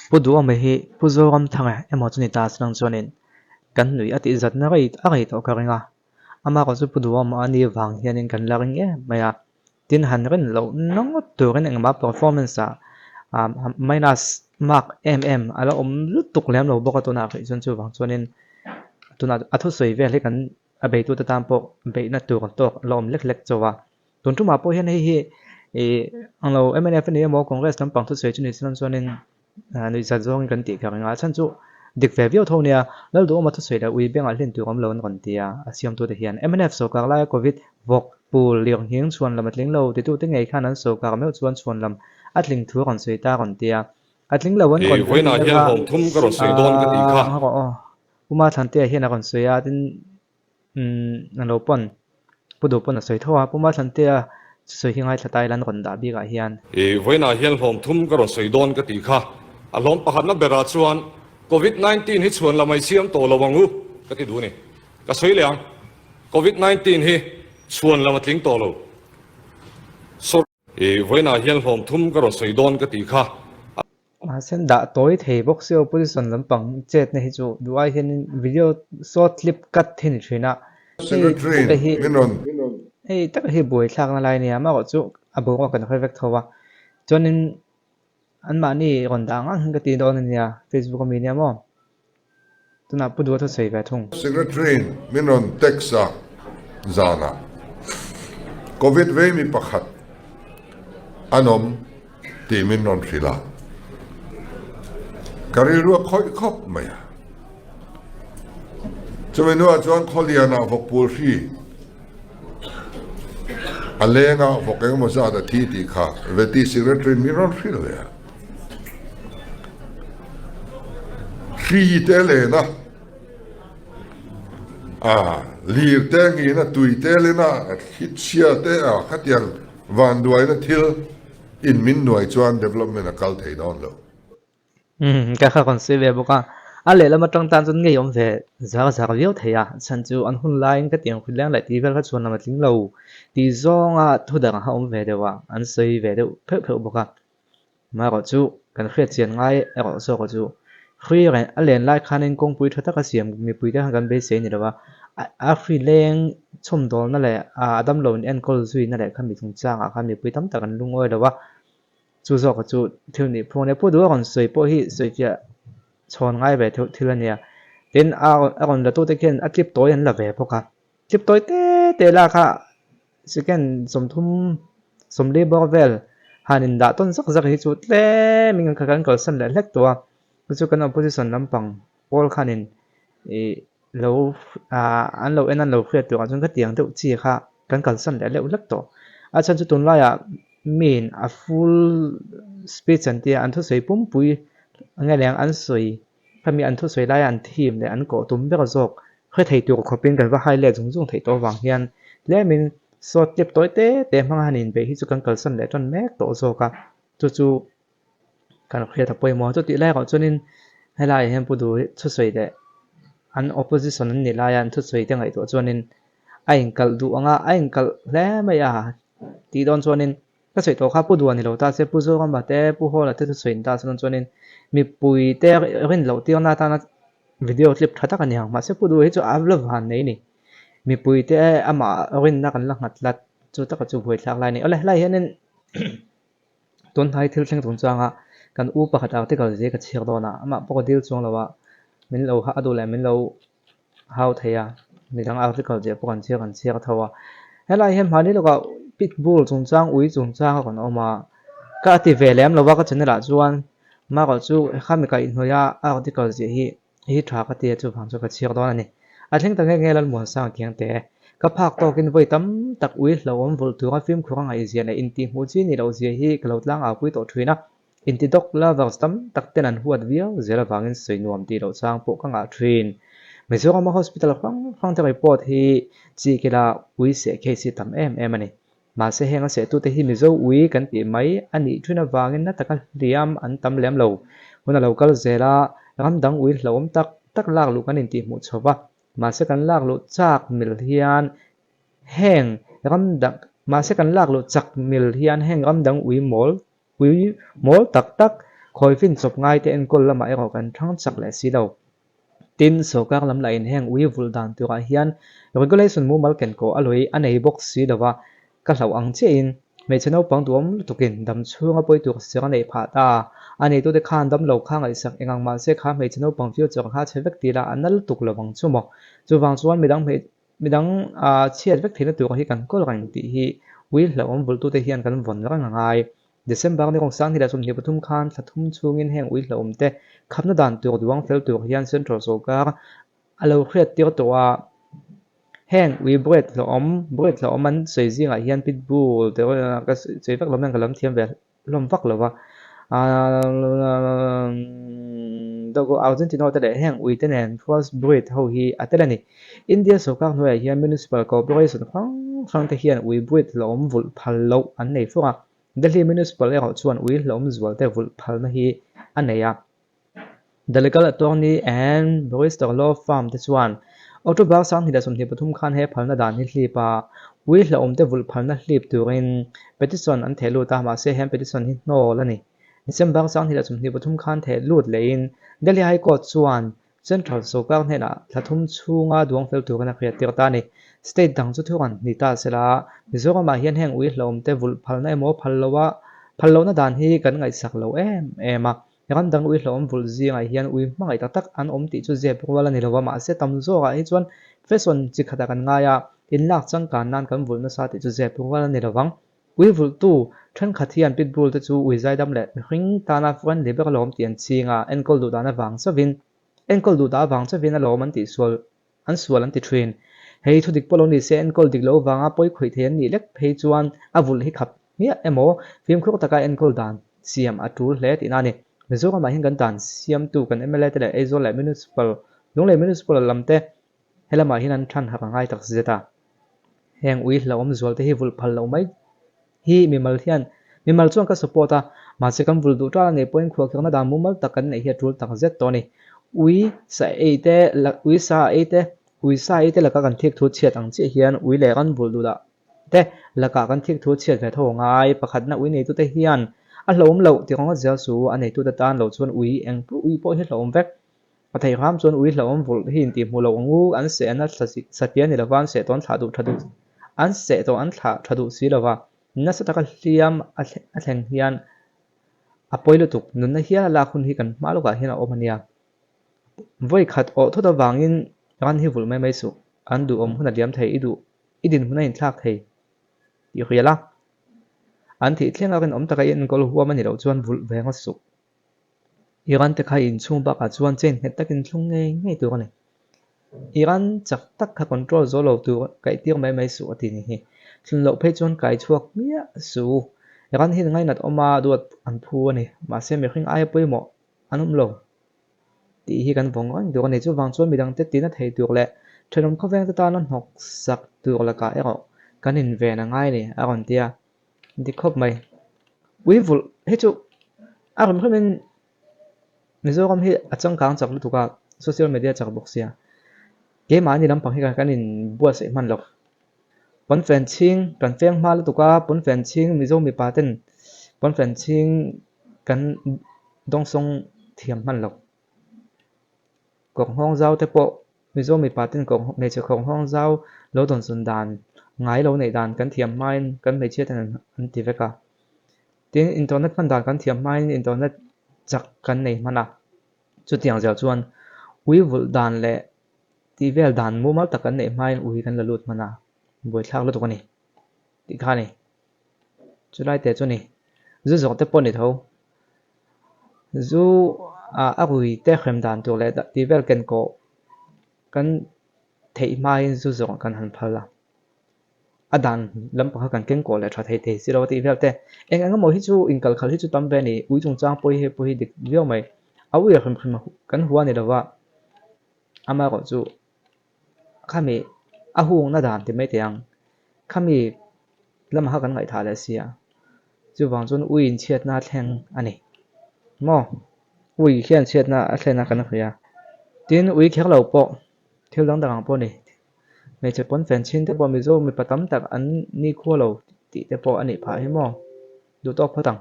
Pu Duhawma hi Pu Zoramthanga emaw chu ni ta se lang chuanin kan nuih a tih zatna rei a rei tawh ka ring a, amah erawh chu Pu Duhawma a nih vang hianin kan la ring em mai a, tin han rin loh na ngawt turin engmah performance ah minus mark em em a la awm lutuk lem lo bawk a tunah hrih chuan chuvang chuanin tunah a thusawi vel hi kan a beitute tan pawh beihna tur tawk la awm lek lek chauh a. Tun tumah pawh hian hei hi ih ang lo mnf a ni emaw Congress lampang thusawi chu ni se chuanin nuihzat zawngin kan tih ka ring a, a chhan chu dik ve viau tho a nia. Lalduhawma thusawi leh ui bengah hlin tur awm lo an rawn ti a, a siamtute hian mnf sawrkar laia Covid vawk pul lirnghing chhuan lam a tling lo titute ngei khan an sawrkar meuh chuan chhuan lam a tling thu a rawn sawi ta a rawn ti a, a tling lo an rawn Vawiinah hian hlawm thum ka rawn sawi dawn ka tih kha. Puma Thlantea hian a rawn sawi a, tin umm a lo pawn Pu Duh pawn a sawi tho a, Puma Thlantea sawi hi ngaithla ta ila an rawn dah bikah hian. I vawiinah hian hlawm thum ka rawn sawi dawn ka tih kha. A hlawm pakhatna berah chuan Covid 19 hi chhuan la mai siam tawh lo ang u ka ti duh a ni. Ka sawi leh ang, Covid 19 hi chhuan lam a tling tawh lo. I vawiinah hian hlawm thum ka rawn sawi dawn ka tih kha. Mahse an dah tawi thei bawk si opposition lampang chetna hi chu duh ai hianin video short clip cut hi ni thin a, hei Secretary taka hi min rawn. Hei taka hi buaithlakna lai a nia, amaherawh chu a boruak kan hre vek tho a, chuanin anmahni rawn dah ang ang hian ka ti dawn a nia, Facebook ami nia maw? Tunah Pu Duha thusawi ve thung. Secretary min rawn text a zanah Covid vei mi pakhat an awm tih min rawn hrilh a, ka rilru a khawih khawp mai a. Chumi hnuah chuan Khawlianah vawkpul hri a leng a, vawk engemaw zat a thi tih kha Vety Secretary min rawn hrilh ve a. Hri te lena a lir te ngina tui te lena thli chhia te a khatiang vanduaina thil in min nuai chuan development a kal thei dawn lo. Umm ka kha rawn sawi ve bawk a, a lehlam atang tan chuan ngei awm ve zar zar viau thei a, chhan chu an hun laiin ka tiang khut leng leh tih vel kha chhuan lam a tling lo tih zawnga thu dang a awm ve deuh a, an sawi ve deuh pheuh pheuh bawk a. Amaherawh chu kan hriat chian ngai erawh zawk chu hri reng a len lai khanin kawngpui tha taka siam mipuite khan kan beisei ni lo a, a hri leng chhawmdawlna leh a damlo in enkawl zuina leh kha mi chungchangah khan mipui tam tak an lungawi lo a, chu zawka chu thil nih phung a nia. Pu Duha rawn sawi pawh hi sawifiah chhawn ngai ve theuh thil a nia. Tin, a rawn la tute khian a tlip tawi an la ve bawk a, tlip tawi te te lak kha Second 30 40 bawr vel han in dah tawn zak zak hi chu tlem in kan kalsan leh hlek tawh a, chu chu kan opposition lampang pawl khanin ih lo ah an lo en an lo hriat turah chuan khatiang deuh chi kha kan kalsan leh deuh hlek tawh. A chhan chu tunlaiah miin a full speech an tia an thusawi pumpui nge leh ang an sawi Khami an thusawi laia an thim leh an kawh tum ber zawk hre thei tur khawpin kan va hai let zung zung theih tawh avang hian tlemin sawt tep tawi te te hmanga han inbeih hi chu kan kalsan leh tan mek tawh zawk a, chu chu kan hriat a pawimawh a. Chutih lai erawh chuanin helaiah hian Pu Duh thusawi leh an opposition an nih laia an thusawi te ngaihtuah chuanin a inkalh duh ang a, a inkalh hle mai a tih dawn chuanin Ka sawi tawh kha Pu Duha ni lo ta se, Pu Zorama te, Pu Hawla te thusawi in ta chuan chuanin mipui te rin loh tirna atana video clip tha tak a ni ang. Mahse Pu Duha hi chu a la van nei a ni. Mipui te amah rinna kan la nghat tlat chu taka chu buaithlak lai a ni. Awle helai hianin tun hnai thil thleng chung changa kan u pakhat article zia ka chhiar dawn a, amah pawh ka dil chuang lo a, min lo a duh leh min lo hau thei a, midang article ziah pawh kan chhiar kan chhiar tho a. Helai hian hmani lawkah pit bull chungchang ui chungchang a rawn awm a, ka ti ve lem lo a ka channel ah chuan marawh chu khami kaihhnawih a article ziah hi hi tha ka ti a chuvang chu ka chhiar dawn a ni. A thleng ta nghe nghe Lalmuansang Kiangte, ka phak tawkin vawi tam tak ui hlauhawm vulh tura fimkhur a ngaihzia leh intihhmuh chi ni loh zia hi ka lo tlang au pui tawh thin a. Inti dog lovers tam tak ten an huat viau zel avangin sawi nuam tih loh chang pawh ka ngah thin. Mizorama hospital hrang hrang te report hi chi kila ui seh case hi tam em em a ni. Mahse heng a sehtute hi Mizo ui kan tih mai a nih thin avangin na taka hliam an tam lem lo. Hun a lo kal zel a, ram dang ui hlauhawm tak tak lak luh kan intihhmuh chho va. Mahse kan lak luh chak mil hian heng ram dang mahse kan lak luh chak mil hian heng ram dang ui mawl Ui mawl tak tak, Khawi fin chawp ngaite enkawl lamah erawh kan thang chak leh si lo. Tin, sorkar lam lahin heng ui vulh dan turah hian regulation mumal kenkawh a lawi a nei bawk si lo va, ka hlauh ang chiahin hmeichhe naupang duhawm lutukin dam chhunga pawi tur ser a neih phah ta. A neitute khan damlo kha ngaihsak eng ang mahse kha hmeichhe naupang future kha chhe vek ti la a na lutuk lo ang chu maw. Chuvang chuan midang midang chhiat vek theihna tur hi kan kawl reng tih hi ui hlauhawm vulhtute hian kan vawn reng a ngai. December ni kawng 2023 khan thla thum chhungin heng ui hlauhawm te khapna dan tur duang fel tur hian Central sawrkar a lo hriat tir tawh a. Heng ui breed hlauhawm breed hlauhawm an sawi zingah hian pitbull te ka sawi vak lo hian ka lam thiam ve hlawm vak lo va. Dogo Argentino te leh heng ui te nen cross breed ho hi a tel a ni. India sawrkar hnuaiah hian Municipal Corporation hrang hrang te hian ui breed hlauhawm vulh phal loh an nei fur a. Delhi Municipal erawh chuan ui hlauhawm zual te vulh phalna hi a nei a. The Legal Attorney and Barrister Law Firm te chuan October 2023 khan he phalna dan hi hlip a, ui hlauhawm te vulh phalna hlip turin petition an theh lut a, mahse he petition hi hnawl a ni. December 2023 khan theh lut lehin Delhi High Court chuan Central sawrkar hnenah thla thum chhunga duang fel turin a hriat tir ta a ni. State dang chu thu rawn ni ta sela, Mizoramah hian heng ui hlauhawm te vulh phalna emaw phal loha phal lohna dan hi kan ngaihsak lo em em a. Ram dang ui hlauhawm vulh zingah hian ui hmangaih tak tak an awm tih chu zep rual a ni lo va, mahse tam zawkah hi chuan fashion chi khatah kan ngai a, inlak changkan nan kan vulh nasa tih chu zep rual a ni lo vang. Ui vulhtu thenkhat hian pitbull te chu ui zaidam leh mihring tana friendly ber alawm tih an ching a, enkawl duh dan avang chauvin enkawl duh dah avang chauvin alawm an tihsual an sual an ti thin. Hei thu dik pawh lo ni se enkawl dik loh vanga pawi khawih thei an nih lek phei chuan a vulh hi khap hmiah emaw fimkhur taka enkawl dan siam a tul hle tihna a ni. Mizoramah hian kan dan siamtu kan mla te leh Aizawl leh Municipal Lunglei Municipal lam te Helamah hian an than hak a ngai tak zet a. Heng ui hlauhawm zual te hi vulh phal loh mai hi mimal hian mimal chuan ka support a, mahse kan vulh duh tal a nih pawhin khuahkhirhna dan mumal tak kan neih hi a tul tak zet tawh a ni. Ui sa ei te ui sa ei te ui sa ei te laka kan thik thu chhiat ang chiah hian ui leh ran vulh duh lah te lakah kan thik thu chhiat ve tho a ngai. Pakhatna ui neitute hian a hlauhawm loh tih rawng zel su a neitute tan lo chuan ui eng ui pawh hi hlauhawm vek. A theih hram chuan ui hlauhawm vulh hi intih hmuh loh ang u, an seh an a thla satliah a ni lova, an seh tawh an thlah duh tha duh an seh tawh an thlah tha duh si lova, nasa taka hliam a a thlen hian a pawi lutuk, nunna hial a lak hun hi kan hma lawkah hian a awm a nia. Vawi khat awh thawt avangin ran hi vulh mai mai suh, an duhawm hun a liam thei, i duh i dinhmun a inthlak thei tih hrial a, an thih thleng a rinawm taka i enkawl huam a nih loh chuan vulh ve ngawt suh. Iran te kha inchhung bakah chuan chain nghet takin thlung ngei ngei tur a ni. Iran chak tak kha control zo lo tur kaih tir mai mai suh a ti ni hi. Thlun loh phei chuan kai chhuak miah suh u. Iran hian ngainat awm a duat an phu a ni. Mahse mihring aia pawimawh an awm lo tih hi kan vawng reng tur a ni. Chuvang chuan midangte tina thei tur leh thenawm khawvengte tana hnawk sak tur lakah erawh kan inven a ngai a ni a rawn ti a. Dik khawp mai. Ui vulh hi chu a rem hremin Mizoram hi a changkang chak lutuk a, social media chak bawk sia. Keimahni lampang hi kan inbuatsaih hman lo. Pawnfen chhing kan feng hma lutuk a, pawnfen chhing Mizo mipa ten pawnfen chhing kan dawngsawng thiam hman lo. Kawrhnawng zau te pawh Mizo mipa ten kawr hmeichhe kawr nghawng zau lo dawnsawn dan ngai lo neih dan kan thiam hmain kan hmeichhia ten an ti vek a. Tin, internet hman dan kan thiam hmain internet chak kan nei hman a. Chutiang zel chuan ui vulh dan leh tih vel dan mumal tak kan neih hmain ui kan la lut hman a, buaithlak lutuk a ni tih kha a ni. Chulai te chu a ni. Zu zawk te pawh a ni tho. Zu ah a rui te hrem dan tur leh tih vel ken kawh kan theih hmain zu zawng kan han phal a, a dan lampang kha kan keng kawh leh tha thei thei si lo a tih vel te. Eng eng emaw hi chu inkal khalh hi chu tam ve a ni, ui chungchang pawh hi hei pawh hi dik viau mai, a ui a hrim hrim kan hua ni lova amaherawh chu Khami a hungna dan ti mai teh ang. Khami lamah kha kan ngaihthah leh si a. Chuvang chuan ui inchhiatna a thleng a ni. Maw? Ui hian chhiatna a thlen a kan hria. Tin, ui kher lo pawh thil dang dang ang pawh a ni. Hmeichhe pawn fen chhin te pawh Mizo mipa tam tak an ni khua lo tih te pawh a nih phah hi maw? Duh tawk phawt ang.